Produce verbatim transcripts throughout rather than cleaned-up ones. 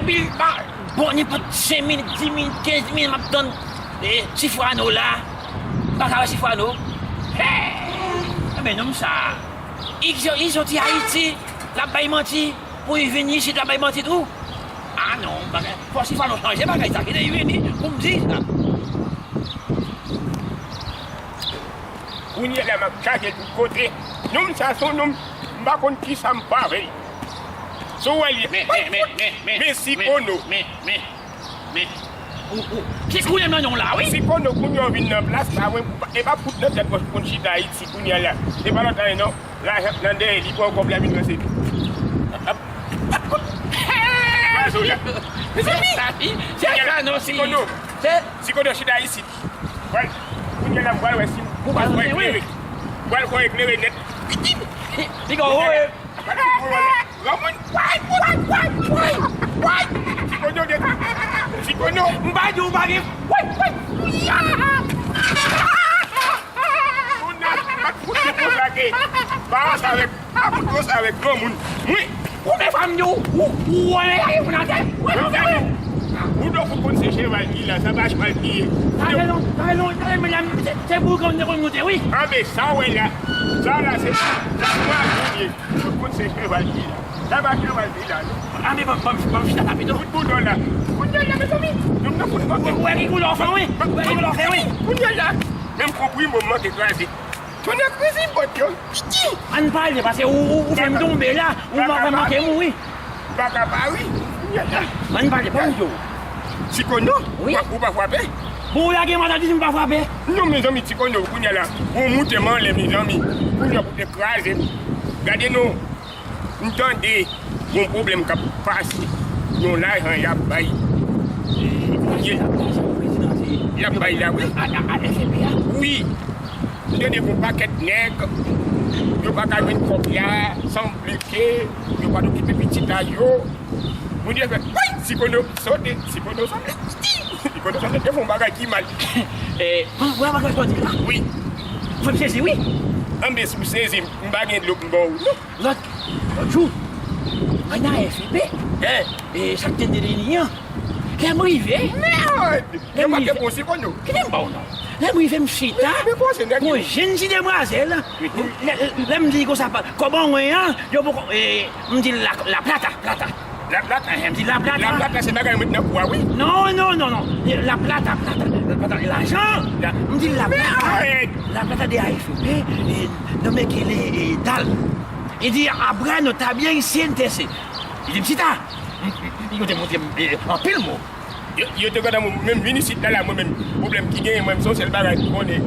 Pil pa, bon, nenpòt senk minit, dis minit, kenz minit, m ap tann, eh, Sifwano la. M pa ka wè Sifwano. Hey! Enben, nonm sa, li soti Ayiti, l ap bay manti, pou li vin isit, l ap bay manti tou. Ah non, bagay, fò Sifwano chanje bagay sa, kite li vini, pou m di sa. Kounye a la, m ap chache tout kote. Nonm sa se yon nonm, m pa konn kisa m fè avè l. Si w wè l ye, men, men, men, men, men, men, si men, kono. Men, men, men, ou, ou, se kounye a m nan non la, wi. Si kono kounye a w vin nan plas la, mwen, e pa fout nan tèt mwen pou konn chita Ayiti kounye a la. E pa lontan, non. Lajan nan dèyè li, pran kòb la vin ranse li. Ap, ap, ap, ap, ap, mezanmi, se sa, non, si kono, si kono chita isit. Pral, kounye a la, m pral wè si m pral fè eklere. M pral fè eklere nèt. Li gon woye. Granmoun, way, way, way, way, way. Ti kono gen, ti kono. M pa di w pa gen, way, way. Moun nan, pa t fout li konsa ke. Pa ansanm avèk, pa fout konsa avèk granmoun. Wi. Ou men fwa m di w, ou, ou wè lage moun atè. Ou do fout konn se cheval ki la, sa pa cheval ki ye. Sa fè lon, sa fè lon, sa fè lon, se, se pou ou konn te konn moute, wi. Anben, sa w wè la, sa la se, se mwa ki ye. Tout moun se cheval ki la. Sa pa cheval ki la, non. Anben, ban, ban, ban m chita la pito. Tout moun la. Kounye a la, mezanmi, nou, nou fout manke. Ou wè ki koulè w fè, wi. Ou wè ki koulè w fè, wi. Kounye a la, menm konpri mwen manke kraze. Tonnè kraze bòt yo. Ann pale, paske ou, ou, ou fè m tonbe la. Ou manke, manke mouri. M pa ka pa ri. Ann pale, ban m di w. Ti kono, wi, ou pa frape? Bon, ou lage m atè, di m pa frape. Non, mezanmi, ti kono, kounye a la, bon, moute m anlè, mezanmi. Kounye a pou te kraze m. Gade non, m tande gon pwoblèm k ap pase. Yon lajan y ap bay. Y ap bay la, wi. Wi. M tande gon pakèt nèg, yo pa ka jwenn kòb la, sanble ke yo pa t okipe pitit a yo. Moun yo fè, woy, ti kono sote, ti kono sanble, ti kono sanble te fè yon bagay ki mal. Eh, ou wè bagay sa w di la? Wi. Ou fè m sezi, wi. Anben, si w sezi, m pa gen dlo pou m ba w, non. Lòt, lòt jou, mwen nan F E P. Hein? E sa k te de li an. Lè m rive. Mèd! Lè m rive. Yo pa te konsi konn yo. Kite m ba w non. Lè m rive, m chita. Gon jenn ti demwazèl. Lè, lè m di konsa, kòb an mwen an, yo poko, e, m di la, la plata, plata. La plata? Enhen, m di la plata. La plata se bagay yo met nan kou a, wi. Non, non, non, non. La plata, plata, la plata, lajan. M di la plata. Mèd! La plata de A F P, e, no me quiere, e, dar. Li di, "Habrá notado bien, siéntese." Li di m chita. Yo te montre m, e, anpil mo. Yo, yo te kontan mwen menm vin isit la, la, mwen menm, pwoblèm ki genyen, mwen menm, se yon sèl bagay m konnen.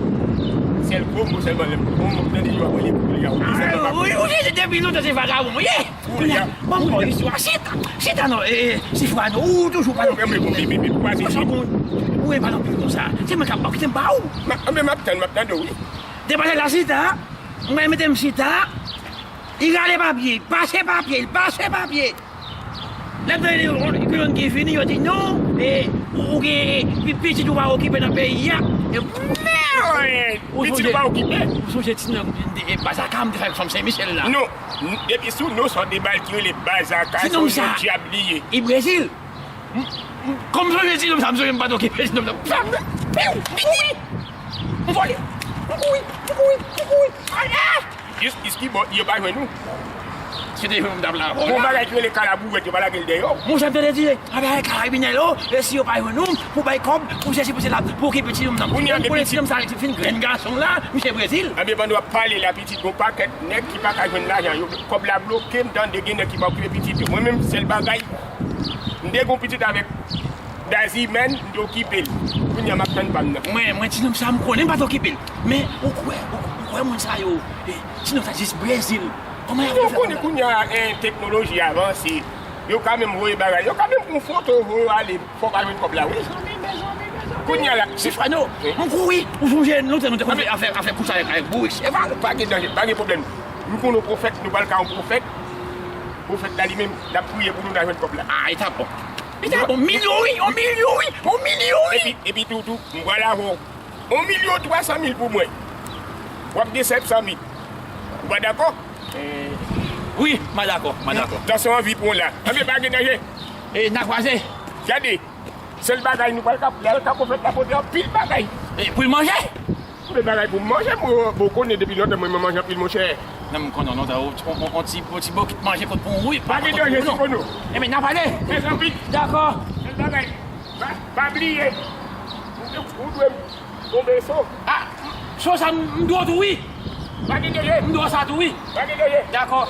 Sèl gwo mo sèlman, lè m, gwo mo m tande yo ap rele pou li a, wi, sèlman pa konnen. Wi, wi, depi lontan se vagabon, wi. Kounye a, ban m ba w istwa. Chita, chita non, e, e, Sifwano, ou toujou pale anpil. Ou e pale anpil konsa. Se mwen k ap ba w, kite m ba w. Anben, m ap tann, m ap tande w, wi. Depase la chita, mwen mete m chita. Li rale papye, li pase papye, li pase papye. Lè yo di ki vini, yo di non, e, ou, ou gen, pi-, pitit ou pa okipe nan peyi a. E, mèd! Pitit ou pa okipe? Ou sonje ti nonm, e, bazaka m te fè ak fanm Sen Michèl la? Non, depi sou non sa w te ba l ki rele bazaka, se yon dyab li ye. Li Brezil. M, m, kòm sonje ti nonm sa, m sonje m pa t okipe ti nonm nan. Piw! Piw! M vole! M kouri! M kouri! M kouri! Jis, jis ki bò, yo pa jwenn ou. Si te jwenn m, m t ap la. Gon bagay ki rele kalabourèt, yo pa lage l dèyè w. Monchè, m tande di, anben karabinè yo, e si yo pa jwenn ou, pou bay kòb, pou sesi, pou sela, pou okipe ti nonm nan. Kounye a, m konnen ti nonm sa, fin grenn gason la, misye Brezil. Anben, pandan w ap pale la, pitit, gon pakèt nèg ki pa ka jwenn lajan yo. Kòb la bloke, m tande gen nèg ki pa okipe pitit yo. Mwen menm, sèl bagay, m te gon pitit avèk Dazimèn, m te okipe l. Kounye a m ap tann pa m nan. Mwen, mwen ti nonm sa m konnen m pa t okipe l. Men, ou kwè, ou, ou kwè moun sa yo, e, ti nonm sa jis Brezil. Kòman y ap fè sa konsa? Konnen kounye a, e, teknoloji avanse. Yo ka menm voye bagay. Yo ka menm pran foto, voye ale. Fò w ka jwenn kòb la, wi. Mezanmi, mezanmi, mezanmi. Kounye a la. Sifwano, m kouri. Ou sonje lontan nou te konn fè afè, afè kouch avèk, avèk bourik Cheval? Pa gen danje, pa gen pwoblèm. M konn yon pwofèt, nou pral ka yon pwofèt. Pwofèt la li menm, l ap priye pou nou, n a jwenn kòb la. Ah, e ta bon. Li ta bon, milyon wi, yon milyon wi, yon milyon wi. Epi, epi tou, tou, m pral avè w. Yon milyon twa san mil pou mwen. W ap gen sèt san mil. Ou pa dakò? Eh, wi, m pa dakò, m pa dakò. Tansyon an vi pou w la. Anben, pa gen danje. E n a kwaze. Gade, sèl bagay nou pral ka, lè l ka pwofèt la pote anpil bagay. E pou l manje? Anpil bagay pou m manje, mwen, bon, konnen depi lontan mwen, mwen manje anpil, monchè. Non, m konnen lontan, on, on, on ti, on ti bokit manje kot pou ou, wi. Pa gen danje, Sikono. Enben, n a pale. Fè zanmi. Dakò. Sèl bagay, pa, pa bliye. Ou, ou dwe m tonbe so. A, so sa, m, m dwe w tou, wi. Pa gen danje. M dwe w sa tou, wi. Pa gen danje. Dakò.